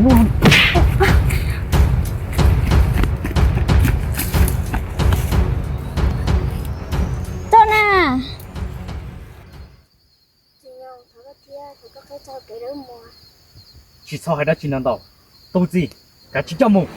Txhob na. Tsis txhob hais dab tsi no ntau. Tus txiv, kav tsij coj mus.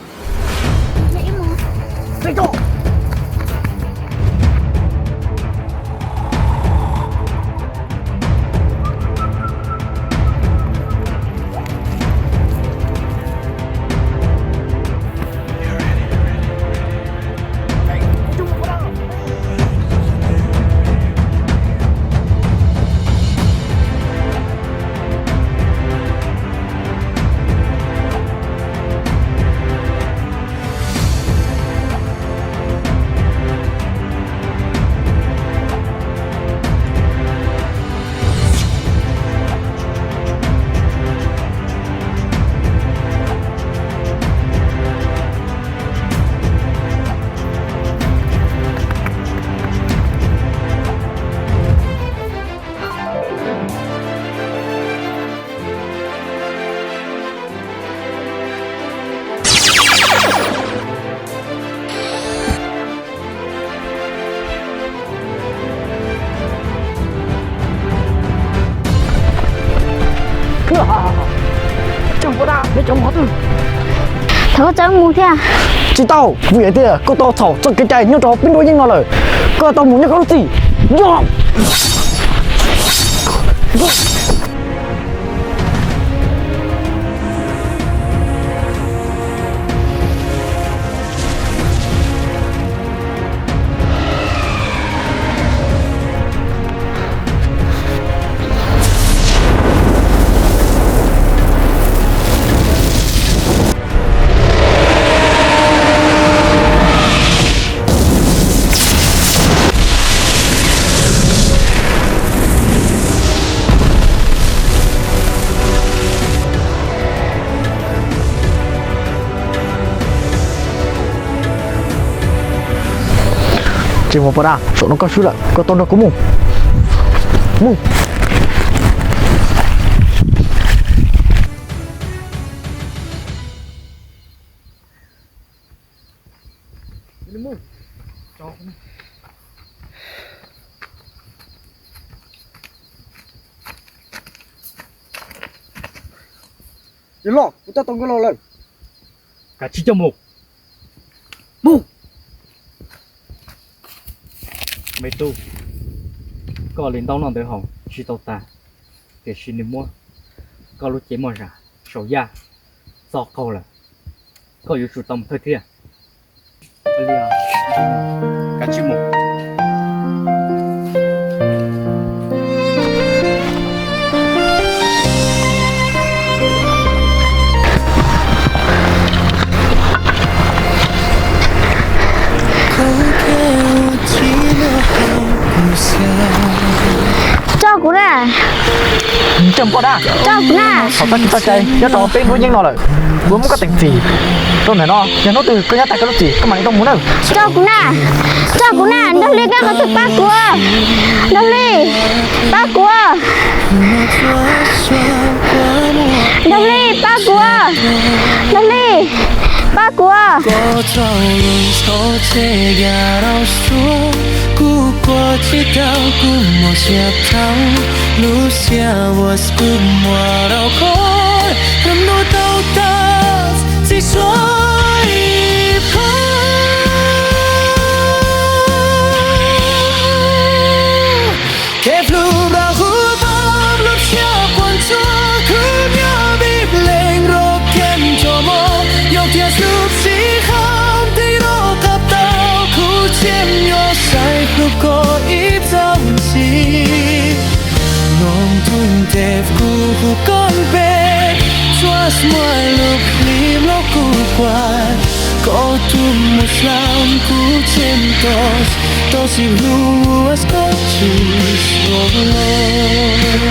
Thov koj tso wb mus thiab. Tsis tau, vim hais tias koj tau txhaum txoj kev cai nyob rau hauv peb nruab yeeb no lawm. Koj tau mus nyob koj lub txim. Tsis mus pov dab, saum no koj swb lawm, koj tau nrog kuv mus. Mus. Yog los, kuv coj tau nkauj laug lawm. Kav tsij coj mus. Mus. Me tub, koj li ntaub noj ntawv haus tsis tau tas, tiam sis nws muab koj lub cev moj zam saum yaj txo qaug lawm. Koj yuav tsum tau mus thawj thiab. Kav tsij mus. Tso kuv na. Coj poj dab. Tso kuv na. Thaum koj tsis txoj cai nyob rau peb nruab yeeb no lawm, kuv muab koj teem txim rau ntawm no, yog hnub twg koj nyob tag koj lub txim koj mam li tau mus na. Tso kuv na. Tso kuv na, Nraug Hli, koj qhov twg pab kuv. Nraug Hli, pab kuv. Nraug Hli, pab kuv. Nraug Hli, pab kuv. Kuv kua tsis tau, kuv muaj sia tau, lub sia uas kuv muaj rau koj, rau hnub tau tas txij suav ib phav. Kev hlub rau kuv pab lub siab quaj ntsuag, kuv nyob vim leej rau kev nco mov, yog tias lub sij hawm ntev rau qab tau, kuv tseem yuav sai hlub koj ib txoj ntxiv. Noog tus ntev kuv hu koj npe, tsuas muaj lub hli mloog kuv quaj, koj tus mus slam kuv tseem tos, tau sim hlub uas koj tsis hlub los.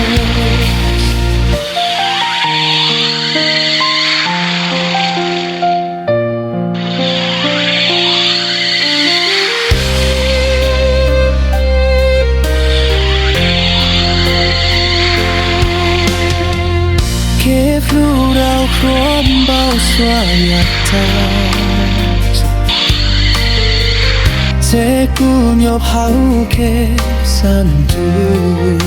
Kev hlub rau hluas npaum suav yam tag, ces kuv nyob hauv kev sab ntws,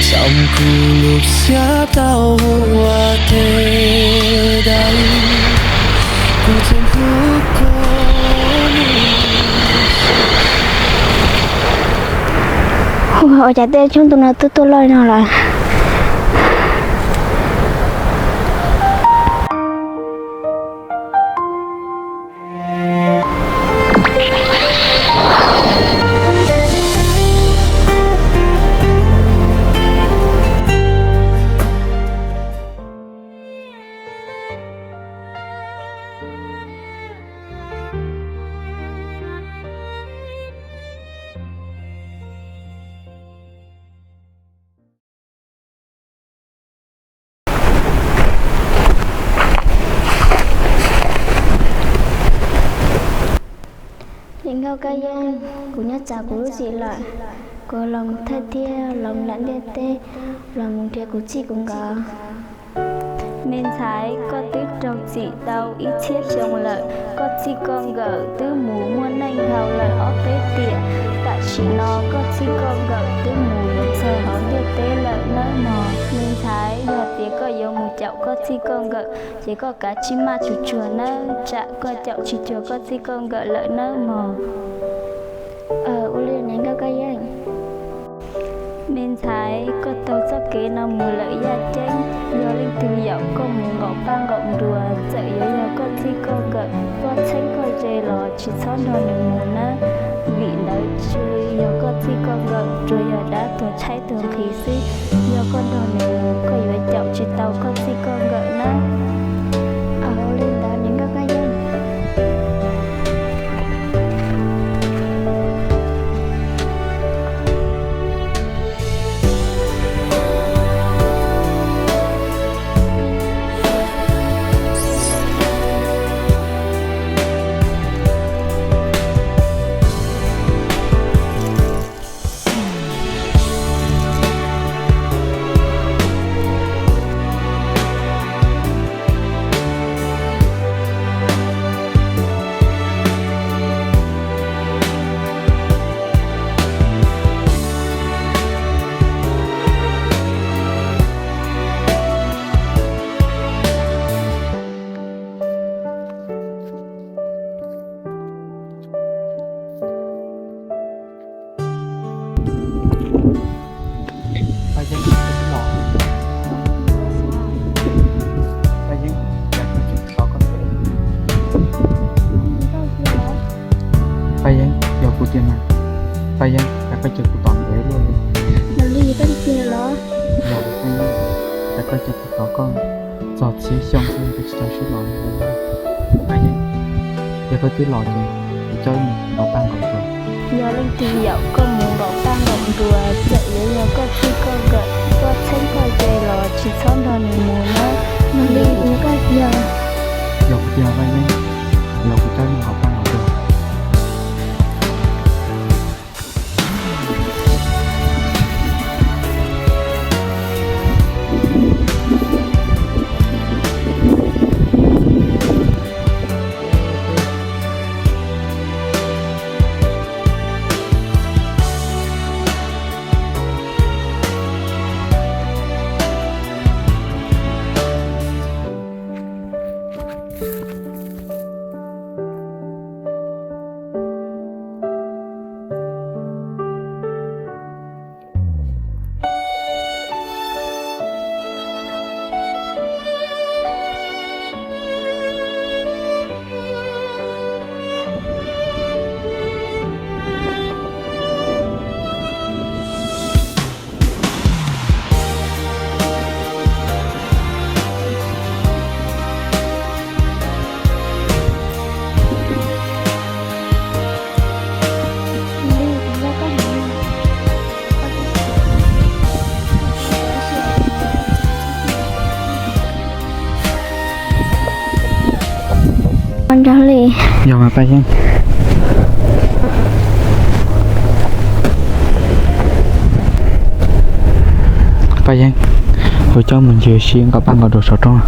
tsom kuv lub siab tau ua kev dais, kuv tseem hlub koj. Ua cas tej tshoob tus no twb tuaj loj li no lawm? Niam nkauj Kab Yeeb, kuv nyob tsam kuv lub txim lawm, kuv los mus thawj thiab los mus lawm ntiaj teb, los mus nrhiav kuv txij kuv nkawm. Me ntxhais, koj twb raug txim tau ib txhiab xyoo lawm, koj txij koj nkawm twb mus muaj neej nkaus lawm ob peb tiam. Tam sim no koj txij koj nkawm twb mus txog hauv ntiaj teb lawm nawb mog. Me ntxhais, yog tias koj yuav mus caum koj txij koj nkawm, ces koj kav tsij maj tsuag tsuag nawb, tsam koj caum tsis cuag koj txij koj nkawm lawm nawb mog. Ua li niam nkauj Kab Yeeb. Me ntxhais, koj taug txoj kev no mus lawm yaj ceeb, yog leej twg yaum koj mus nqaum paj nqaum nruas, txawm yuav yog koj txij koj nkawm, koj txheeb koj ze los tsis txhob nrog nws mus nawb. Vim ntawd tsis yog koj txij koj nkawm, tsuas yog dab tuag tshaib tuag nqhis xwb. Yog koj nrog nws mus, koj yuav caum tsis tau koj txij koj nkawm nawb. Ua li ntawd niam nkauj Kab Yeeb. Paj Yeeb, los. Paj Yeeb, cas koj tseem tos koj ntev? Paj Yeeb, yog kuv tiag mas. Paj Yeeb, cas koj cia kuv tos ntev luaj li? Yog li koj tiag los? Yog, Paj Yeeb, cas koj cia kuv tos koj txog txhiab xyoo xwb koj tsis tau sib los li. Paj Yeeb, yog koj twb los ces kuv coj wb mus nqaum paj nqaum nruas. Yog leej twg yaum koj mus nqaum paj nqaum nruas, txawm yuav yog koj txij koj nkawm, koj txheeb koj ze los tsis txhob nrog nws mus nawb. Yog li, yog koj tiag. Yog kuv tiag Paj Yeeb, los kuv coj wb mus nqaum paj nqaum nruas. Ua nrog li. Yog mas Paj Yeeb. Paj Yeeb, Kuv coj mus ncig sib nkaum paj nkaum duav saum roob.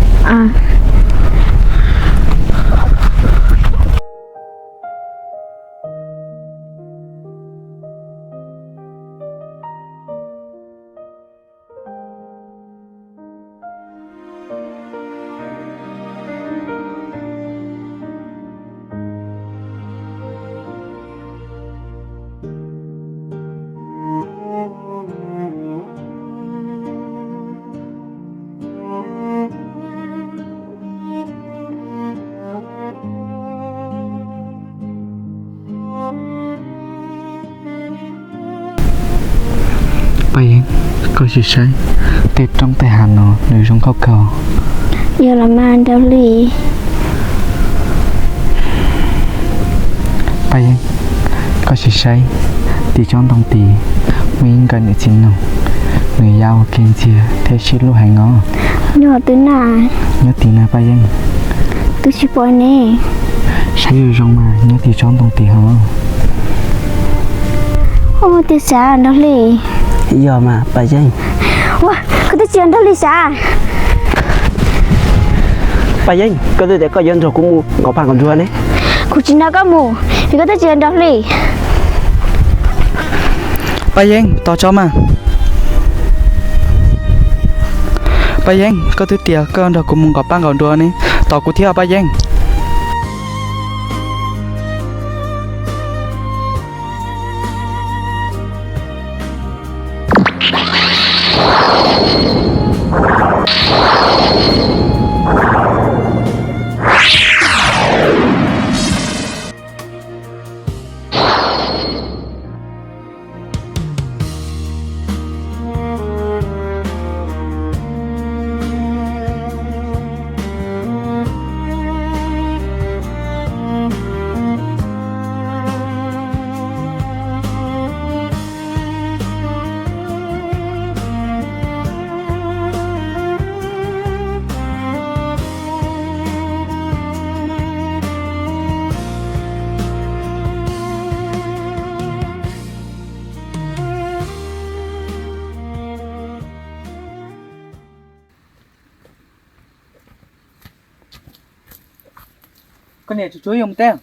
Paj Yeeb, koj sim saib, tej roob tej hav no nws zoo nkauj kawg. Yog los mas Nraug Hli. Paj Yeeb, koj sim saib, tim tsob ntoo tid muaj ib nkawm niam txiv noog, nws ya ua ke ntxiag thiab sib hlub heev os. Nyob twg na? Nyob tid na Paj Yeeb. Twb tsis pom ne. Saib zoo zoo mas nyob tim tsob ntoo tid hos. Ua tiag sav Nraug Hli? Yog mas Paj Yeeb. Ua, koj twb tsis yog Nraug Hli sav? Paj Yeeb, koj twb tias koj yuav nrog kuv mus nkaum paj nkaum duav ne. Kuv tsis nrog koj mus, vim koj twb tsis yog Nraug Hli. Paj Yeeb, tos tso mas. Paj Yeeb, koj twb tias koj nrog kuv mus nkaum paj nkaum duav ne, tos kuv thiab Paj Yeeb. Koj niam, tsuav tsuav yuav mus teb.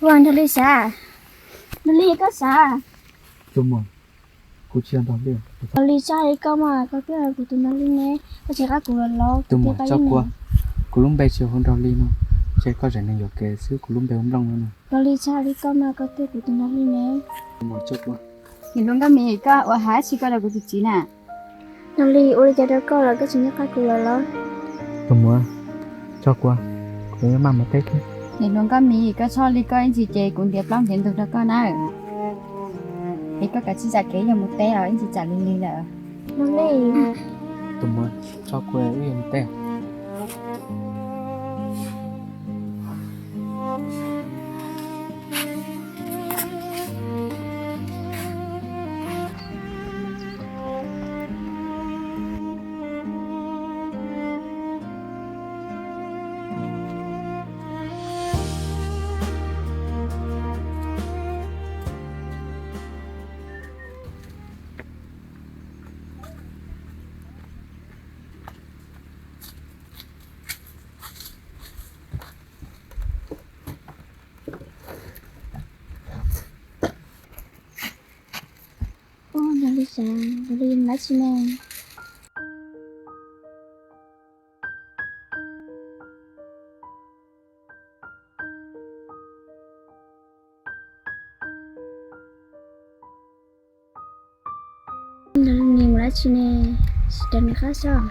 Ua, Nraug Lis sav, Nraug Lis koj sav? Tus muam, kuv tsis yog Nraug Lis. Nraug Lis, txhob li koj mas, koj twb yog kuv tus Nraug Lis ne, koj tsis nco qab kuv los los? Tus muam, tso kuv, kuv lub npe tsis hu Nraug Lis no, ces koj zam neeg yuam kev xwb, kuv lub npe hu Nplooj no. Nraug Lis, txhob li koj mas, koj twb yog kuv tus Nraug Lis ne. Tus muam, tso kuv. Niam hluas Nkauj Mim, koj ua hav tsis koj rau kuv tus txiv na? Nraug Lis, ua li cas rau koj los koj tsis nco qab kuv los los? Tus muam, tso kuv, kuv yuav maj mus teb thiab. Niam hluas Nkauj Mim, koj txhob li koj, ib ntsis ces kuv ntiav plaub ntiav ntug rau koj na. Es koj kav tsij zam kev yog mus teb os, ib ntsis tsam lig lig lawm. Nraug Lis. Tus muam, tso kuv, wb yuav mus teb. Ua, Nraug Lis sav, Nraug Lis mus dab tsi ne? Nraug Lis mus dab tsi ne? Tsis raws nws qab zog.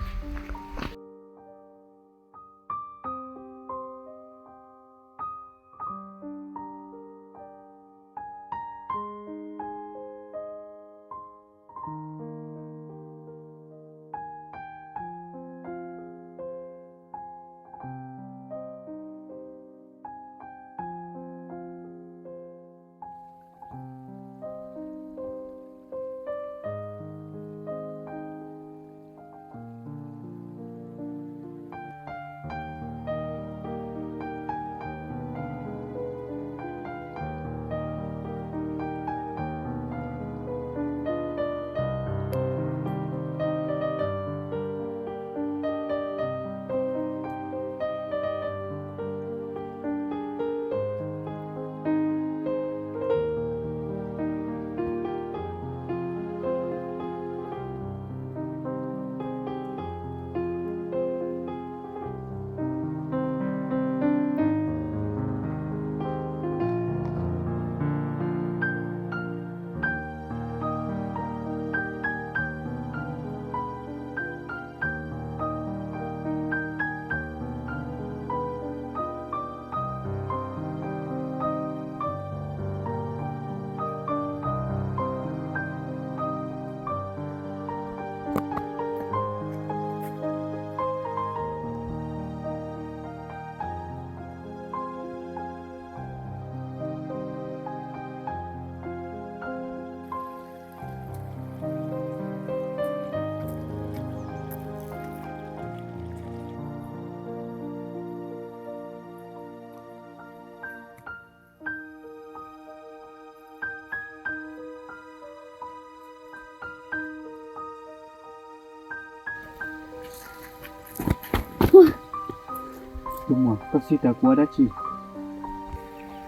Tus muam, koj txib rawv kuv ua dab tsi?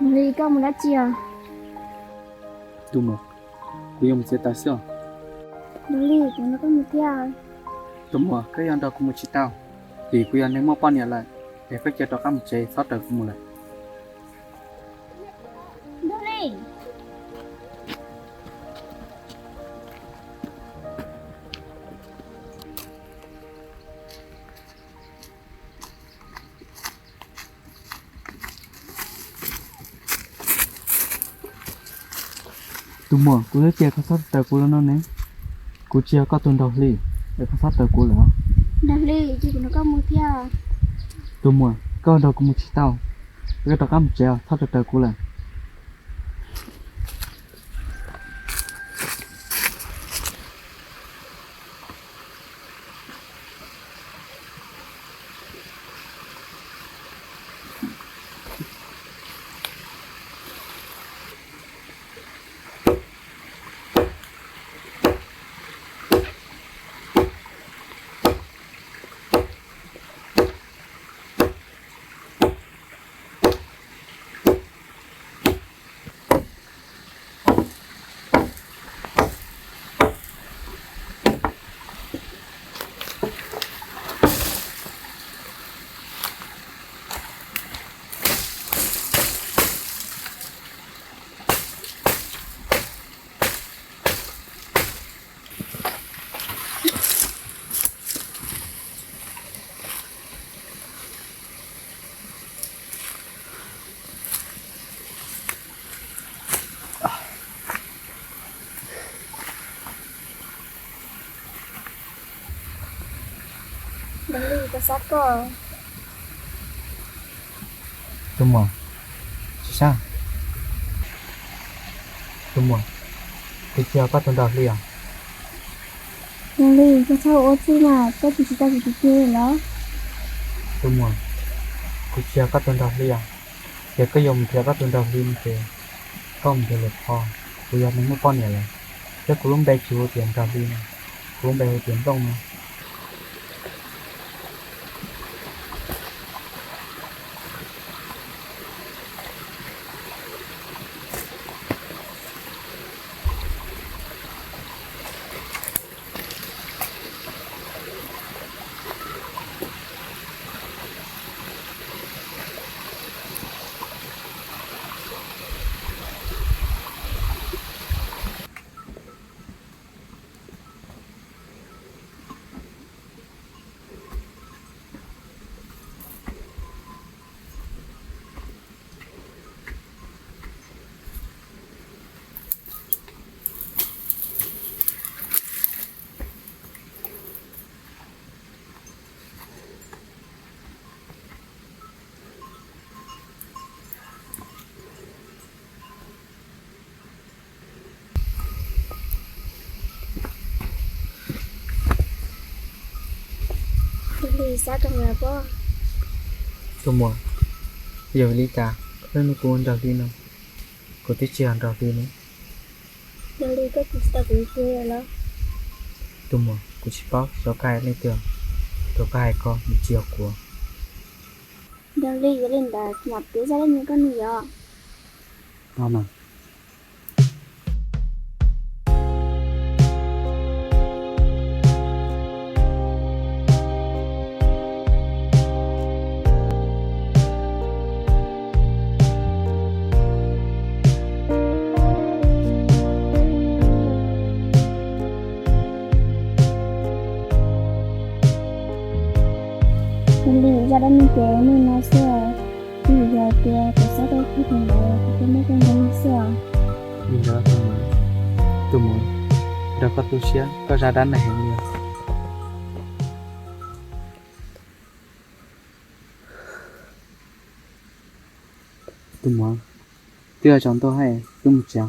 Nraug Lis, koj mus dab tsi os? Tus muam, kuv yuav mus txiav taws xwb os. Nraug Lis, kuv nrog koj mus thiab. Tus muam, koj yuav nrog kuv mus tsis tau, vim kuv yog neeg muaj poj niam lawm, es koj cia rov qab mus tsev, txhob raws kuv mus lawm. Nraug Lis. Tus muam, kuv twb tias koj txhob raws kuv los no ne. Kuv tsis yog koj tus Nraug Lis, es koj txhob raws kuv lawm. Nraug Lis, cia kuv nrog koj mus thiab. Tus muam, koj nrog kuv mus tsis tau, koj rov qab mus tsev os, txhob raws raws kuv lawm. Kuv xav koj. Tus muam, tsis sab. Tus muam, kuv tsis yog koj tus nrog hli os. Yog li koj txhob ua txuj mas, koj tsis tau kuv tus kheej los? Tus muam, kuv tsis yog koj tus nrog hli os. Ces koj yuav mus nrhiav koj tus nrog hli no ces koj mus nrhiav lwm qho. Kuv yog neeg muaj poj niam lawm, thiab kuv lub npe tsis hu tias nrog hli no, kuv lub npe hu tias Nplooj no. Tus muam, yog li cas koj pheej muab kuv ua nrog hli no? Kuv twb tsis yog nrog hli ne. Yog li koj tsis tau kuv tus kheej los? Tus muam, kuv tsis paub xyov koj hais leej twg, tus koj hais ko nws tsis yog kuv. Yog li, yog li ntawd kuv mam piav zaj dab neeg koj mloog yom. Yog li zaj dab neeg ces muaj li no xwb. Kuv yog tias kuv xav tau kuv tus ntawd kuv thiaj muab koj nrog li xwb os. Li ntawd tus muam, tus muam, nrog koj tu siab koj zaj dab neeg heev li. Tus muam, twb yuav tsaus ntuj hais, wb mus tsev.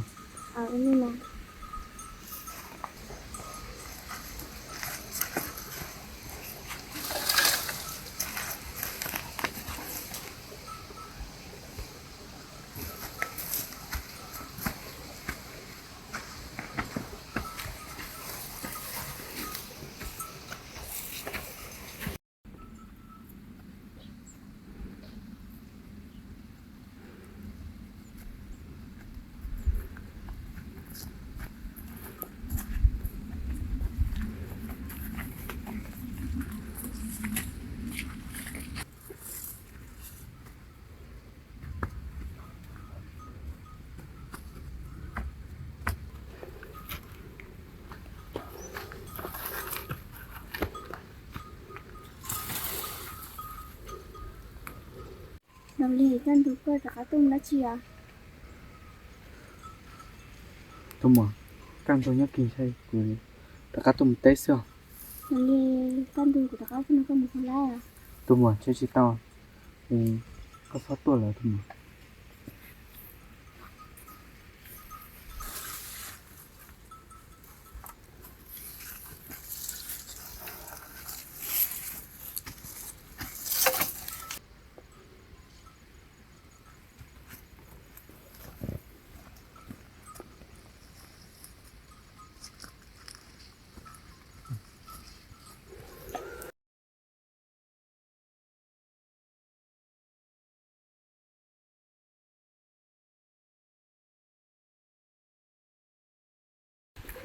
Yog li kaj ntug koj rov qab tuaj mus dab tsi os? Tus muam, kaj ntug nyob kis ntshai kuv rov qab tuaj mus teb xwb os. Yog li kaj ntug kuv rov qab tuaj nrog koj mus txog lawm. Tus muam, tsis tau, koj txhob tuaj lawm tus muam.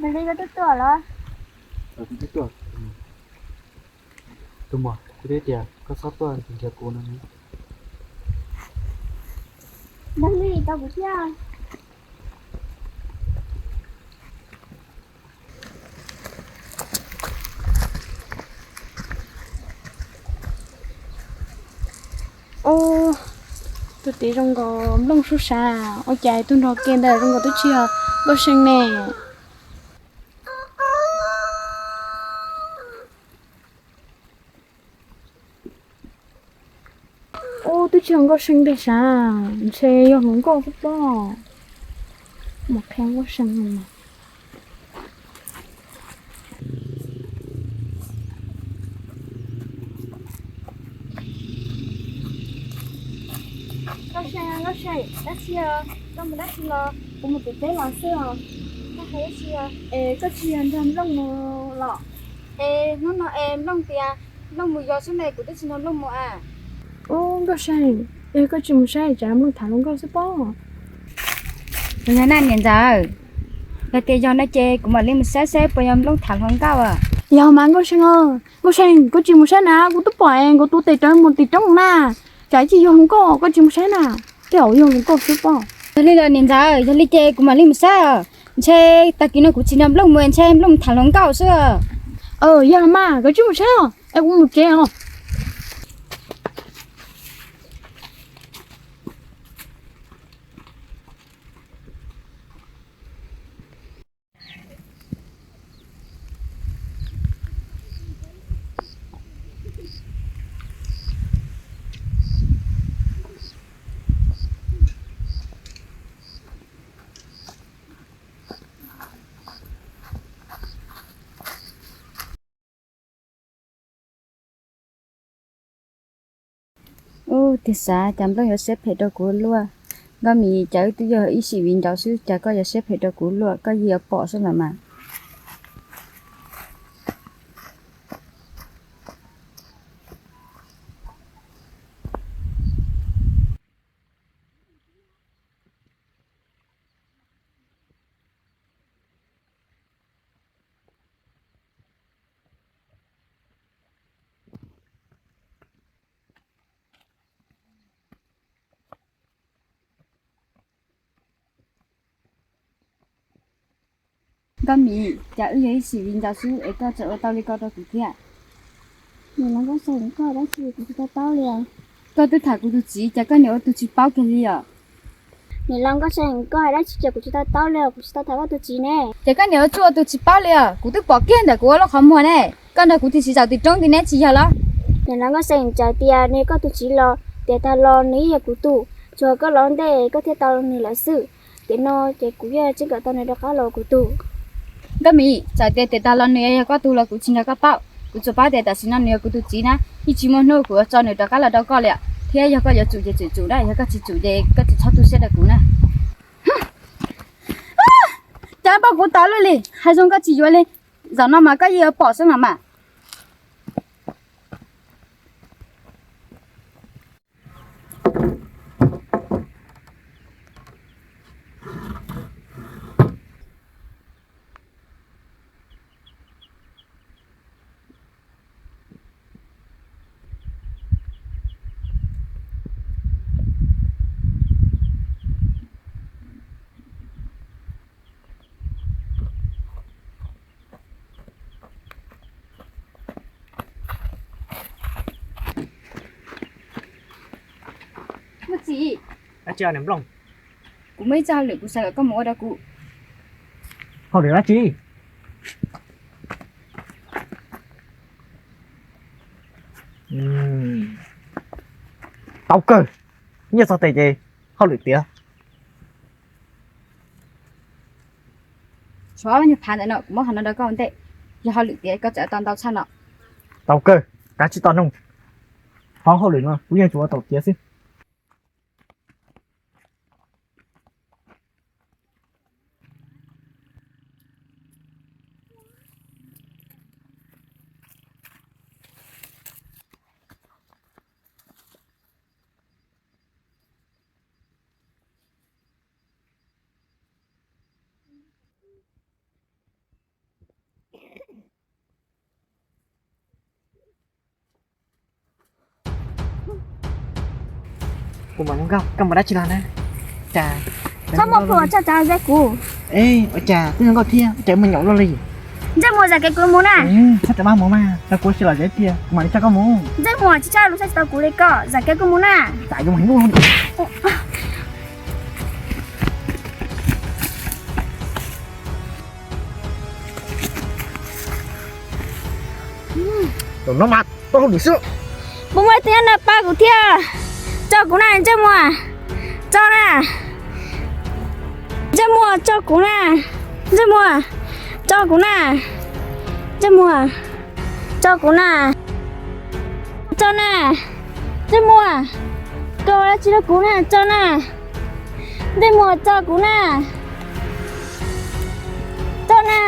Yog li koj twb tuaj los? Tus muam, kuv twb tias koj txhob tuaj nrhiav kuv no ne. Yog li tau kuv thiab. Ub, tus tid zoo nkaus nplooj sub sav, ua cas tus nrog ke ntawd zoo nkaus twb tsis yog Nkauj See ne. Ub, twb tsis yog Nkauj See tiag sav, ntshe yog hluas nkauj xwb pob. Mus qhia Nkauj See no. Nkauj See, Nkauj See, dab tsi os? Koj mus dab tsi los? Kuv mus tim teb los xwb os. Koj hais dab tsi os? Es koj tsis yog nrog Nplooj mus los? Es hnub no es Nplooj tias Nplooj mus yos xwb ne, kuv twb tsis nrog Nplooj mus as. Ub, Nkauj See, es koj tsis mus saib tsam Nplooj tham hluas nkauj xwb pob. Kuv yog na niam ntxawm, yog tias yog no ces kuv mam li mus saib seb puas yog Nplooj tham hluas nkauj as. Yog mas Nkauj See, Nkauj See, koj tsis mus saib na, kuv twb pom nkawd tus tes rawv mus tim roob na, tsam ib tsis yog hluas nkauj, koj tsis mus saib na, tej zaum yog hluas nkauj xwb pob. Yog li los niam ntxawm, yog li ces kuv mam li mus saib os. Ntshe tag kis no kuv tsis nrog Nplooj mus, ntshe Nplooj mus tham hluas nkauj xwb. Yog mas koj tsis mus saib os, es kuv mus tsev os. Ub, tiag xav, cas Nplooj yuav siab phem rau kuv luaj. Nkauj Mim, cas wb twb yog ib sim viv ncaus xwb, cas koj yuav siab phem rau kuv luaj, koj yeej yuav pom xwb los mas. Nkauj Mim, cas wb yog ib sim viv ncaus xwb es koj tseem ua tau li ko rau kuv thiab? Niam laus Nkauj See, koj hais dab tsi kuv tsis to taub li os. Koj twb tham kuv tus txiv, cas koj niam ua tus tsis paub kiag li os? Niam laus Nkauj See, koj hais dab tsi cas kuv tsis to taub li os, kuv tsis tau tham koj tus txiv ne. Ces koj niam ua tsuj ua tus tsis paub li os, kuv twb pom kiag ntawm kuv ua lub qhov muag ne. Koj nrog kuv tus txiv zaum tim roob tim neb tsis yog los? Niam laus Nkauj See, txawm tias nws yog koj tus txiv los tiam tag los nws yeej yog kuv tug, tsuas koj los ntej koj thiaj tau nws lawm xwb. Tiam no ces kuv yeej tsis kam tau nws rov qab los kuv tug. Nkauj Mim, txawm tias tiam tag los nws yog koj tug los kuv tsis nrog koj paub. Kuv tsuas paub tias tam sim no nws yog kuv tus txiv na, yeej tsis muaj hnub kuv yuav tso nws rov qab los rau koj li. Thiab yog koj yuav tsum ces tsum tsum na, yog koj tsis tsum ces koj tsis txhob tu siab rau kuv na. Cas pom kuv tau luaj li, hais zoo koj tsis yuav li. Zaum no mas koj yeej yuav pom xwb no mas. Muaj txiv. Dab tsi os niam Nplooj? Kuv muaj ib txoj hauj lwm kuv xav kom koj mus ua rau kuv. Hauj lwm dab tsi? Tau kawg, nyiaj txog tes ces hauj lwm tiav. Tshuav nyuag phav ntawm no kuv muab qhov no rau koj ua ntej, yog hauj lwm tiav koj txawm tau ntau tshaj no. Tau kawg, kav tsij tos noog. Qhov hauj lwm no kuv yeej tsuas ua tau tiav xwb. Kuv mam mus nkauj, koj mus dab tsi los na? Cas txhob muaj plhu txog txav ze kuv. Ua cas twb zoo nkauj thiab, cas mus nyaum luaj li? Ntsej muag, zam kev kuv mus na. Txhob rov maj mus mas, tau kuv sim los zem tiag, kuv mam li coj koj mus. Ntsej muag, tsis txhob lus txhob tsis tau kuv li koj, zam kev kuv mus na. Cas yuav mus heev ua Tus no mas tau hauj lwm xwb. Puas muaj ib tug nyob no pab kuv thiab? Tso kuv na ntsej muag. Tso na. Ntsej muag tso kuv na. Ntsej muag tso kuv na. Ntsej muag tso kuv na. Tso na. Ntsej muag, koj ua dab tsi rau kuv na, tso na. Ntsej muag tso kuv na. Tso na.